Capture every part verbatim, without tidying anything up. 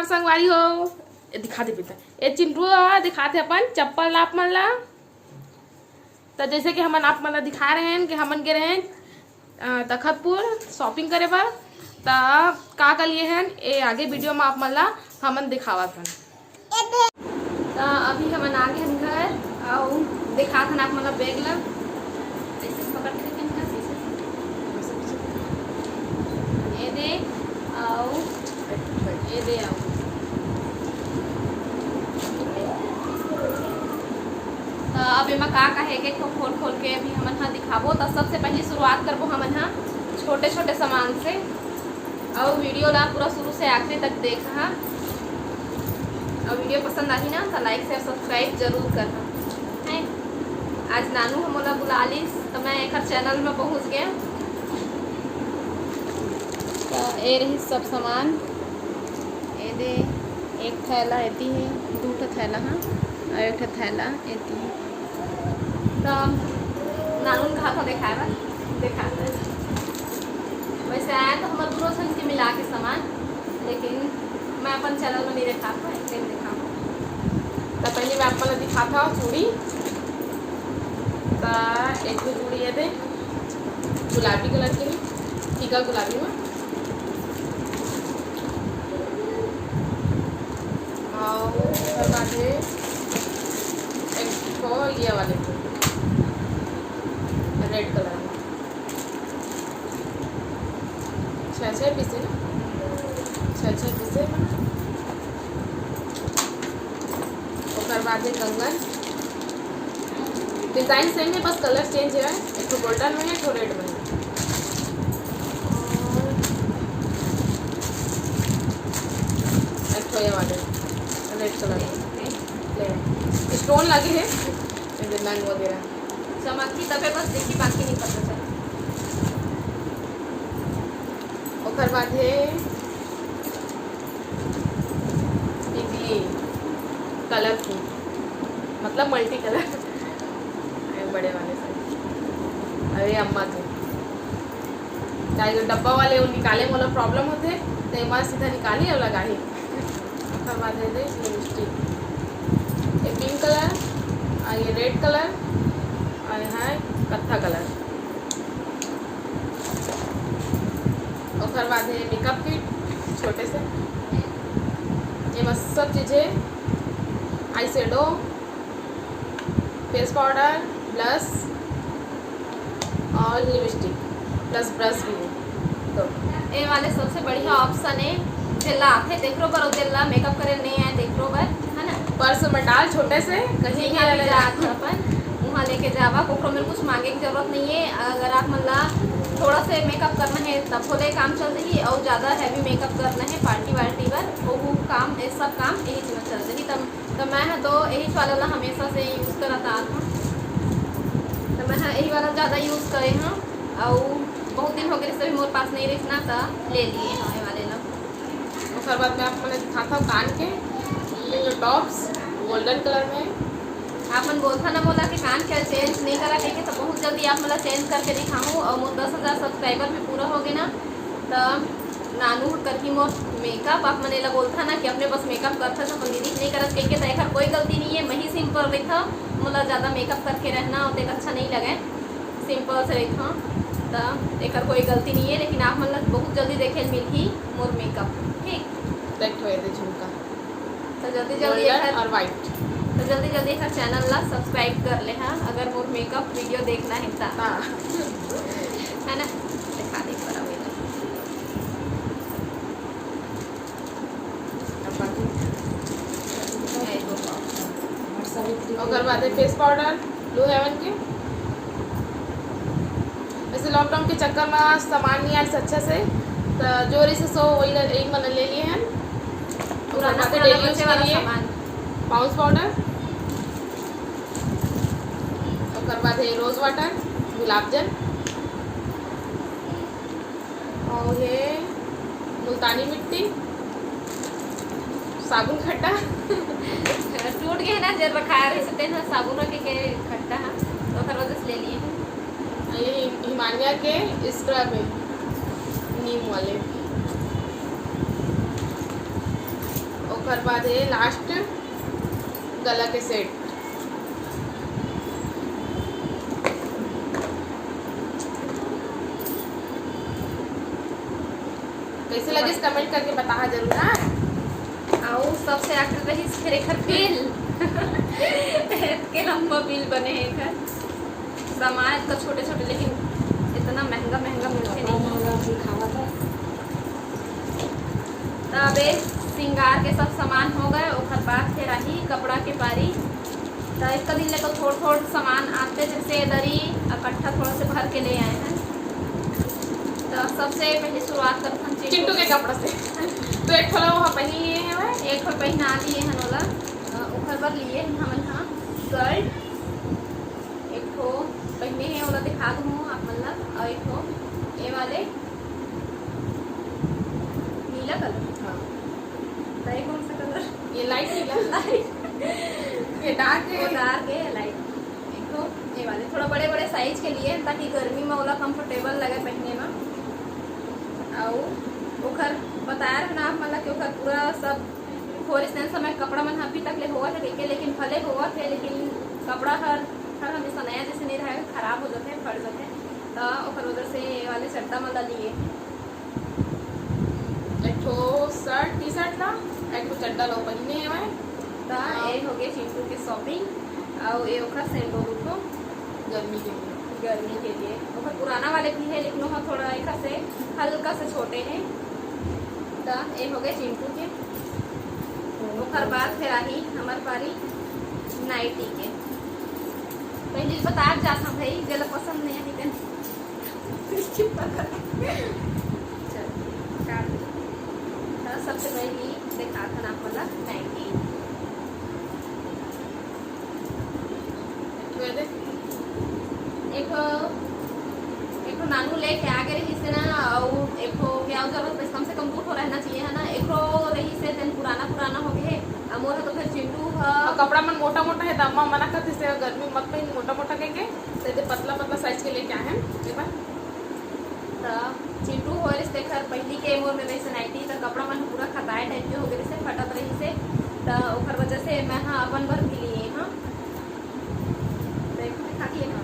संगवारी हो, ये दिखा दे बेटा, ये चिंटू ह दिखाथे अपन चप्पल ला आप मन ला। तो जैसे कि हमन आप मन ला दिखा रहे हैं कि हमन गे रहे हैं, अ, तखतपुर shopping करे बर। तो का का लिए हैं, ये आगे video में आप मन ला हमन दिखावत हन। तो अभी हमन आ गए हन घर, अउ दिखात हन आप मन ला bag ला। ऐसे पकड़ के रखें ना, ऐसे। ये दे, अउ ये दे, अउ। तो अब एमा का का हे, एक एक ठो खोल खोल के अभी हमन हा दिखाबो। तो सबसे पहले शुरुआत करबो हमन हा छोटे छोटे सामान से। अउ video ला पूरा शुरू से आखिरी तक देखहा। अउ video पसंद आही ना, तो like, share, subscribe जरूर करहा। हैं? आज नानू ह मोला बुला लिस, तो मैं एकर channel में पहुंच गया। तो ये रही सब सामान। ये दे, एक थैला एती हे, दू ठो थैला हा, अउ एक ठो थैला एती हे। तो नानू न कहा था दिखाए बर, दिखा दे। वैसे आया तो हमर पूरा झन के मिला के सामान, लेकिन मैं अपन channel में नहीं दिखा था, एक दिन दिखा। तो पहले मैं अपन दिखा था चूड़ी। तो एक ठो चूड़ी ये दे, गुलाबी colour के, फीका गुलाबी में। अउ ओकर बाद हे एक ठो ये वाले red colour में। छः छः piece हे ना, छः छः piece हे। ओकर बाद हे कंगन, design same हे, बस colour change हे। एक ठो golden में हे, एक ठो red में हे। एक ठो ये वाले red colour में stone लगे हे, ये नग वगैरह। चमकही तबे बस देखी, बाकी नहीं पता चला। ओकर बाद हे टिकली colourful, मतलब multi colour। ये बड़े वाले से। अरे अम्मा थे, चाहे जो डब्बा वाले वो निकाले, मोला problem होथे, तो एमा सीधा निकाली अउ लगाही। ओकर बाद हे दे lipstick, ये pink colour, अउ ये red colour, अउ ये हे कत्था colour। ओकर बाद हे makeup kit छोटे से, एमा सब चीज हे, eye shadow, face powder, blush अउ lipstick plus brush भी हे। तो ये वाले सबसे बढ़िया option हे, जेला आथे तेकरो बर, अउ जेला makeup करे नहीं आए तेकरो बर, है ना? पर्स में डाल छोटे से, कहीं जिहाँ भी जात अपन उहाँ लेके जावा, कोकरो में कुछ मांगे की जरूरत नहीं हे। अगर आप मन ला थोड़ा से makeup करना हे तब भले काम चल जाही, अउ ज्यादा heavy makeup करना हे party वार्टी बर, वो काम, ये सब काम यही चीज में चल जाही। तब तो मैं ह तो यही वाला ला हमेशा से use करत आत हूँ, तो मैं ह यही वाला ज्यादा use करे हूँ। अउ बहुत दिन हो गए, सभी मोर पास नहीं रहिस ना, तो ले लिए हूँ ये वाले ला। ओकर बाद मैं आप मन ला दिखात हूँ कान के, ये जो tops golden colour में। आप मन बोलथा ना मोला कि कान के change नहीं करा कहिके, तो बहुत जल्दी आप मन ला change करके दिखाहूँ। अउ मोर दस हजार subscriber भी पूरा हो गए ना, तो नानू ह करही मोर makeup। आप मन एला बोलथा ना कि अपने बस makeup करथा, तो अपन दीदी नहीं करत कहिके, तो एकर कोई गलती नहीं हे। मैं ही simple रहिथा, मोला ज्यादा makeup करके रहना ओतेक अच्छा नहीं लगे, simple से रहिथा, तो एकर कोई गलती नहीं हे। लेकिन आप मन ला बहुत जल्दी देखे ल मिलही मोर makeup, ठीक? देख थोड़े दे झुमका। तो जल्दी जल्दी golden एकर, और white। तो जल्दी जल्दी एकर channel ला subscribe कर ले हा, अगर मोर makeup video देखना है तो। हाँ। है ना? दिखा दे एक बार अभी। ओकर बाद है face powder, Blue Heaven के। वैसे lockdown के चक्कर में सामान नहीं आइस अच्छा से, तो जो रहिस सो वही ल-, यही मन ले लिए हैं। पुराना ओकर बाद पुराना daily use बचे के वाला लिए सामान। Pouch powder, ओकर बाद है rose water, गुलाब जल, और ये मुल्तानी मिट्टी, साबुन खट्टा। टूट गए ना, जब रखाया रहे से तेन साबुन रखे के खट्टा है, तो ओकर वजह से ले लिए। ये हिमालय के scrub है, नीम वाले। ओकर बाद ये लास्ट गला के सेट। कैसे लगिस, कमेंट करके बताहा जरूर, हाँ। अउ सबसे आखिरी रहिस फिर एकर बिल। एतके लंबा बिल बने हे एकर। सामान इतना छोटे छोटे, लेकिन इतना महंगा महंगा मिलथे नहीं। त अबे सिंगार के सब सामान हो गए, ओकर बाद फिर आही कपड़ा के पारी। त एक दिन ले तो थोड़ थोड़ सामान आते, जैसे दरी इकट्ठा थोड़ा से भर के ले आए हैं। त सबसे पहले शुरुआत करथन चिंटू चिंटू के कपड़ा से। तो एक ठो ला वो पहिन लिए हवय। एक ठो पहिना लिए हन ओला। अ, ओकर बर लिए हन हमन हा शर्ट, एक ठो पहिने हे, ओला दिखा दूँ आप मन ला, अउ एक ठो ये वाले नीला कलर। हाँ। त ये कौन सा कलर? ये लाइट नीला। लाइट। ये डार्क है। वो डार्क है, लाइट। एक ठो ये वाले थोड़ा बड़े बड़े साइज के लिए, ताकि गर्मी में ओला कंफर्टेबल लगे पहनने में। अउ ओकर बताया रहे ना आप मन ला कि ओकर पूरा सब खोरिस तेन समय कपड़ा मन ह अभी तक ले होवत हे कहिके, लेकिन भले होवत हे, लेकिन कपड़ा हर, हर हमेशा नया जैसे नहीं रहे, खराब हो जाथे, फट जाथे। त ओकर वजह से ये वाले चड्डा मन ला लिए। एक ठो शर्ट, टी शर्ट ला, एक ठो चड्डा ला पहिने हवय। त हाँ। ये हो गए चिंटू के शॉपिंग, अउ ये ओकर सैंडो दू ठो। गर्मी के लिए। गर्मी के लिए। ओकर पुराना वाले भी है, लेकिन ओहा थोड़ा एकर से हल्का से छोटे हैं। त ये हो गए चिंटू के। ओकर बाद फिर आही हमर पारी नाइटी के। पहले बता जात हूँ भाई, जेला पसंद नहीं है, लेकिन चल, काट दे। त सबसे पहले दिखात हन आप मन ला नाइटी। एक ठो, एक ठो नानू लेके आ गए रहिस हे ना, अउ एक ठो ब्लाउज वाला बस कम से कम दू ठो रहना चाहिए है ना, एक ठो रहिस हे, तेन पुराना पुराना हो गए हे, अउ मोर ह तो फिर चिंटू ह। अउ कपड़ा मन मोटा मोटा है, त अम्मा मना करते से गर्मी मत पहन मोटा मोटा कह के, से दे पतला पतला साइज के लेके आए हैं एक बार। त चिंटू हो रहिस तेखर पहिली के मोर में रहिस नाइटी, त कपड़ा मन पूरा खताए टाइप के हो गए रहिस, फटत रहिस, त ओकर वजह से मैं हा अपन बर भी लिए हाँ। देख, दिखा दिए ना।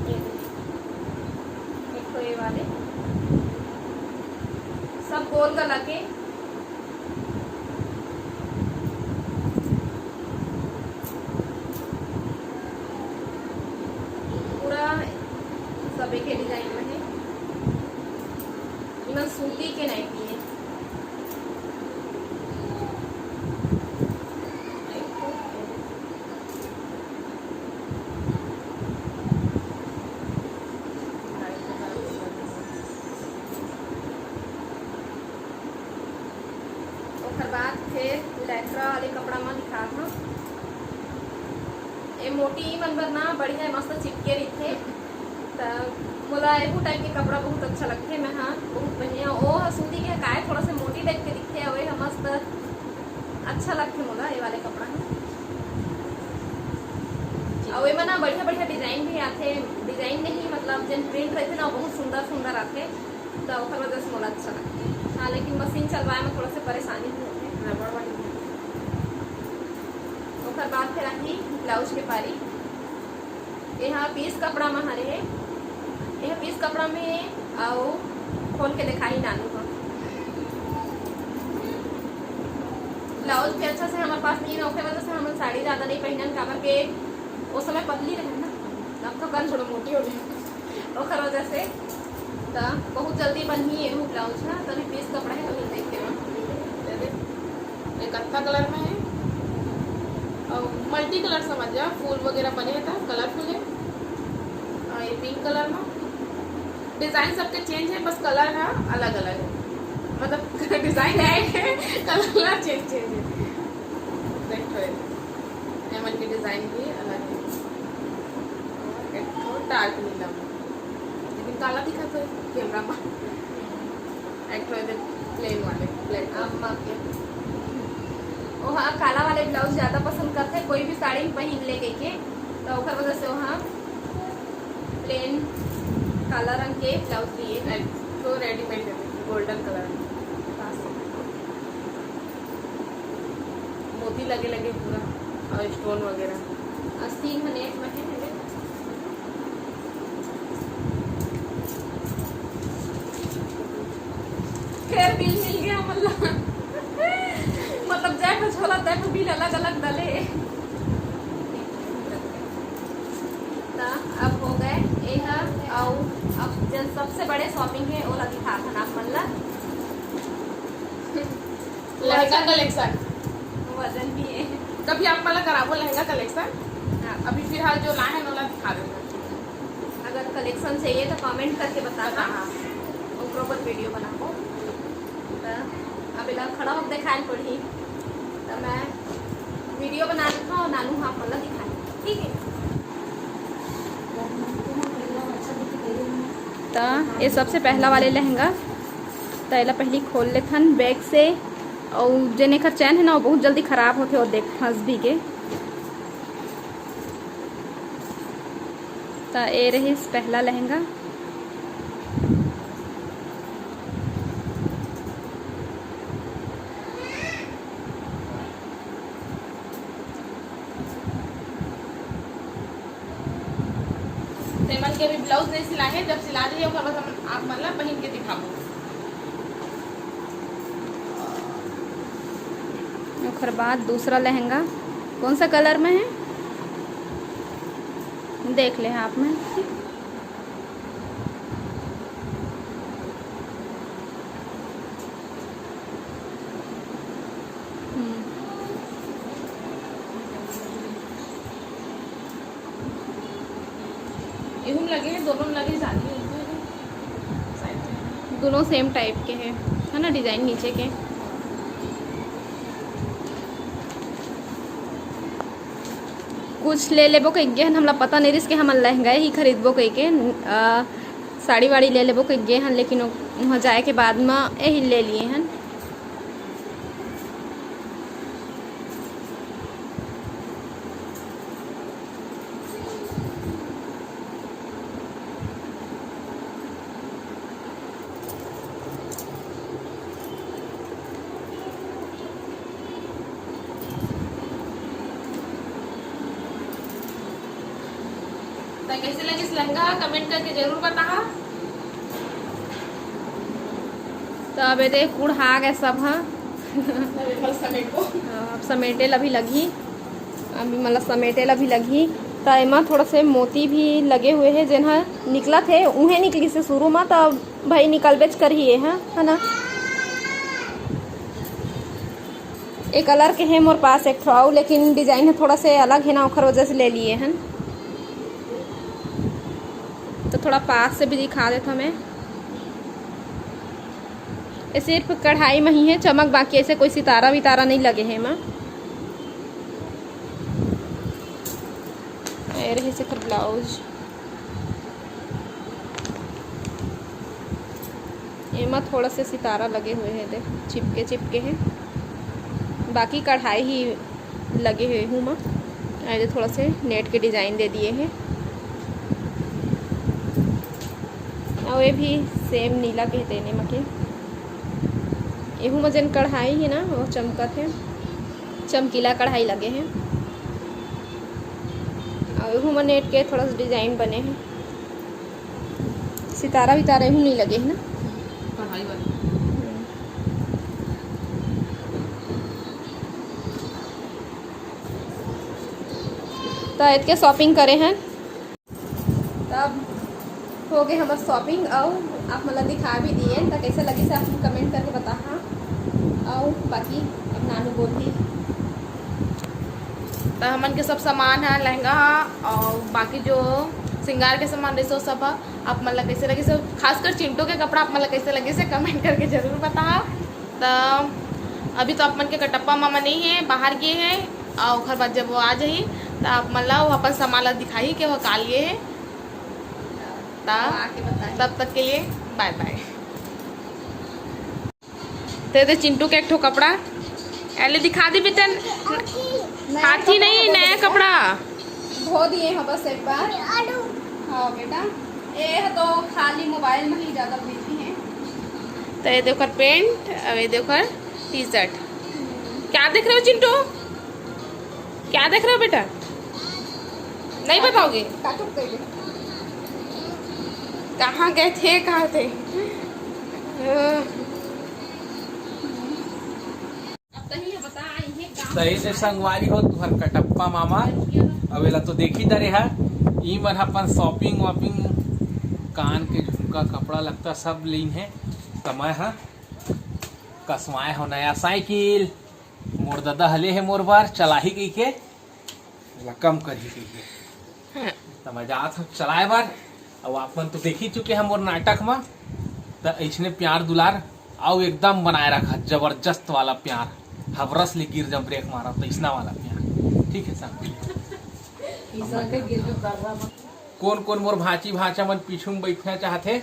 ये दे। एक ठो ये वाले। सब गोल गला के। पूरा सब एक डिजाइन में है। इमन सूती के नाइटी है। ओकर बाद फिर lycra वाले कपड़ा में दिखात हूँ। ये मोटी मन बर ना बढ़िया मस्त चिपके रहिथे। त मोला एहू टाइप के कपड़ा बहुत अच्छा लगथे। मैं हा बहुत बढ़िया, ओ ह सूती के काय थोड़ा से मोटी टाइप के दिखथे, अउ ये ह मस्त अच्छा लगथे मोला ये वाले कपड़ा ह। अउ एमा ना बढ़िया बढ़िया डिजाइन भी आथे, डिजाइन नहीं मतलब जेन प्रिंट रहिथे ना, बहुत सुंदर सुंदर आथे, त ओकर वजह से मोला अच्छा लगथे। हाँ, लेकिन मशीन चलवाए में थोड़ा से परेशानी भी होथे। रबड़ वाली। ओकर बाद फिर आही ब्लाउज के पारी। एहा पीस कपड़ा म हरे हे, एहा पीस कपड़ा में हे, अउ खोल के दिखाही नानू ह। ब्लाउज भी अच्छा से हमर पास नहीं हे, ओखरे वजह से हमन साड़ी ज्यादा नहीं पहिनन, काबर के ओ समय पतली रहे ना, अब तो कन थोड़ा मोटी हो गई, ओखर वजह से। त बहुत जल्दी बनही एहू ब्लाउज ह, तभी पीस कपड़ा है, तभी देख के। ये देख, ये कत्था कलर में है और मल्टी कलर समझ जा, फूल वगैरह बने है, त कलरफुल है। और ये पिंक कलर में डिजाइन सबके चेंज है, बस कलर है अलग अलग है, मतलब डिजाइन है, कलर चेंज चेंज है। देख तो ये, एमन के डिजाइन भी अलग है, एक तो डार्क नीला में, लेकिन काला दिखत है कैमरा में। एक ठो एदे प्लेन वाले, प्लेन। अम्मा के ओहा काला वाले ब्लाउज ज्यादा पसंद करथे, कोई भी साड़ी में पहिन ले कहिके, त ओकर वजह से ओहा प्लेन काला रंग के ब्लाउज लिए। एक ठो रेडीमेड है, गोल्डन कलर। भी लगे लगे पूरा, और स्टोन वगैरह। अस्सी मिनट में है मेरे। फिर बिल मिल गया, मतलब, मतलब, जय को छोला, तय को बिल अलग अलग डाले। त अब हो गए एहा, अउ अब जन सबसे बड़े शॉपिंग है, ओला दिखा थन आप मन ला। लहंगा कलेक्शन। वजन भी है। कभी आप मन ला कराबो लहंगा कलेक्शन। हाँ। अभी फिलहाल जो लाए हैं, ओला दिखा देना। अगर कलेक्शन चाहिए तो कमेंट करके बताना। हाँ। ओकरो पर वीडियो बनाबो। त अब एला खड़ा होके दिखाए पड़ही। त मैं वीडियो बना लेता हूँ, नानू हाँ पल्ला दिखाए। ठीक है। त ये सबसे पहला वाले लहंगा, त एला पहली खोल लेथन बैग से। अउ जेन एकर चैन है ना, वो बहुत जल्दी खराब होथे, और देख फंस भी गे। त ए रहिस पहला लहंगा। तेमन के अभी ब्लाउज नहीं सिला है, जब सिला दिए ओकर बाद हम आप मन ला पहिन के दिखाबो। ओकर बाद दूसरा लहंगा कौन सा कलर में है, देख ले आप में। हम्म। एहू में लगे हैं, दोनों में लगे, जाली है, साइड में। दोनों सेम टाइप के हैं, है ना, डिजाइन नीचे के। कुछ ले लेबो कह गे हन, हमला पता नहीं रिस के हमन लहंगा ही खरीदबो कह के, अ, साड़ी वाड़ी ले लेबो कह गे हन, लेकिन वहाँ जाए के बाद में यही ले लिए हन। त कैसे लगिस लहंगा, कमेंट करके जरूर बताहा। त अब एदे कुढ़ा गए सब ह। अब एमा समेटो। हाँ, अब समेटे ला भी लगही। अब एमा ला समेटे ला भी लगही। त एमा थोड़ा से मोती भी लगे हुए हे, जेन ह निकलत हे, उहे निकलिस हे शुरू म, त भाई निकलबेच करही ये ह, है ना। ए कलर के हे मोर पास एक ठो अउ, लेकिन डिजाइन ह थोड़ा से अलग हे ना, ओखर वजह से ले लिए हन। तो थोड़ा पास से भी दिखा देता मैं। ये सिर्फ कढ़ाई में ही है चमक, बाकी ऐसे कोई सितारा वितारा नहीं लगे है एमा। ये रहे से ब्लाउज, एमा थोड़ा से सितारा लगे हुए हैं, देख चिपके चिपके हैं, बाकी कढ़ाई ही लगे हुए हूँ मैं। ऐसे थोड़ा से नेट के डिजाइन दे दिए हैं। और ये भी सेम नीला कहते हैं मके, एहू में जन कढ़ाई है ना, वो चमकत है, चमकीला कढ़ाई लगे हैं। और एहू में नेट के थोड़ा सा डिजाइन बने हैं, सितारा वितारा एहू नहीं लगे है ना। कढ़ाई वाली। तो इतके शॉपिंग करे हैं। तब हो गए हमर शॉपिंग, अउ आप मन ला दिखा भी दिए, त कैसे लगिस आप मन कमेंट करके बताहा। अउ बाकी अब नानू बोलही। त हमन के सब सामान है, लहंगा है, और बाकी जो श्रृंगार के सामान रहिस, वो सब है। आप मन ला कैसे लगिस, खासकर चिंटू के कपड़ा आप मन ला कैसे लगिस, कमेंट करके जरूर बताहा। त अभी तो आप मन के कटप्पा मामा नहीं है, बाहर गए हैं, और ओकर बाद जब वो आ जाही, त आप मन ला वो अपन सामान ला दिखाही कि वो का लिए है। त आके बताही। तब तक के लिए बाय बाय। ते दे चिंटू के एक ठो कपड़ा, एले दिखा दे बेटा। हाथी नहीं, नया कपड़ा। धो दिए हैं बस एक बार। हाँ बेटा, ये है तो खाली मोबाइल में ही ज़्यादा बिजी है। तो ये देखो पैंट, अब ये देखो टी शर्ट। क्या देख रहे हो चिंटू? क्या देख रहे हो बेटा? नहीं बताओगे? कहाँ गए थे, कहाँ थे? सही से संगवारी हो, तुहर कटप्पा मामा। अब एला तो देखी डरे हा, ई मन अपन शॉपिंग वॉपिंग, कान के झुमका, कपड़ा लत्ता सब लीन हे। त मैं हा कसवाए हो नया साइकिल, मोर ददा हले हे मोर बर चलाही कहिके, ओला कम करही कहिके। त मैं जात हूँ चलाए बर। अब आप मन तो देख ही चुके हैं मोर नाटक में, त इसने प्यार दुलार आओ एकदम बनाए रखा, जबरदस्त वाला प्यार। हबरस ले गिर जब ब्रेक मारा तो इसना वाला प्यार, ठीक है सर? कोन कोन मोर भांची भांचा मन पीछू में बैठना चाहते,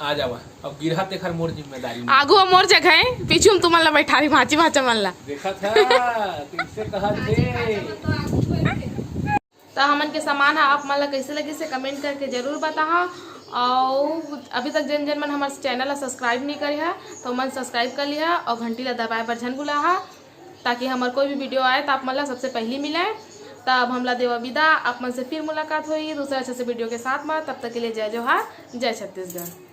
आ जावा। अब गिरहा तेखर मोर जिम्मेदारी नहीं। आगू मोर जगह है, पीछू में तुमन ला बैठा रही, भांची भांचा मन ला। देखत है, कैसे कहत है। तो हमन के सामान ह आप मन ला कैसे लगिस हे, कमेंट करके जरूर बताहा। और अभी तक जन जन मन हमारे चैनल ला सब्सक्राइब नहीं करे हा, तो मन सब्सक्राइब कर लिहा और घंटी ला दबाए बर झन भुलाहा, ताकि हमार कोई भी वीडियो आए तो आप मन ला सबसे पहली मिले। तब हमला देवा विदा, आप मन से फिर मुलाकात होई दूसरा अच्छे से वीडियो के साथ में। तब तक के लिए जय जोहार, जय छत्तीसगढ़।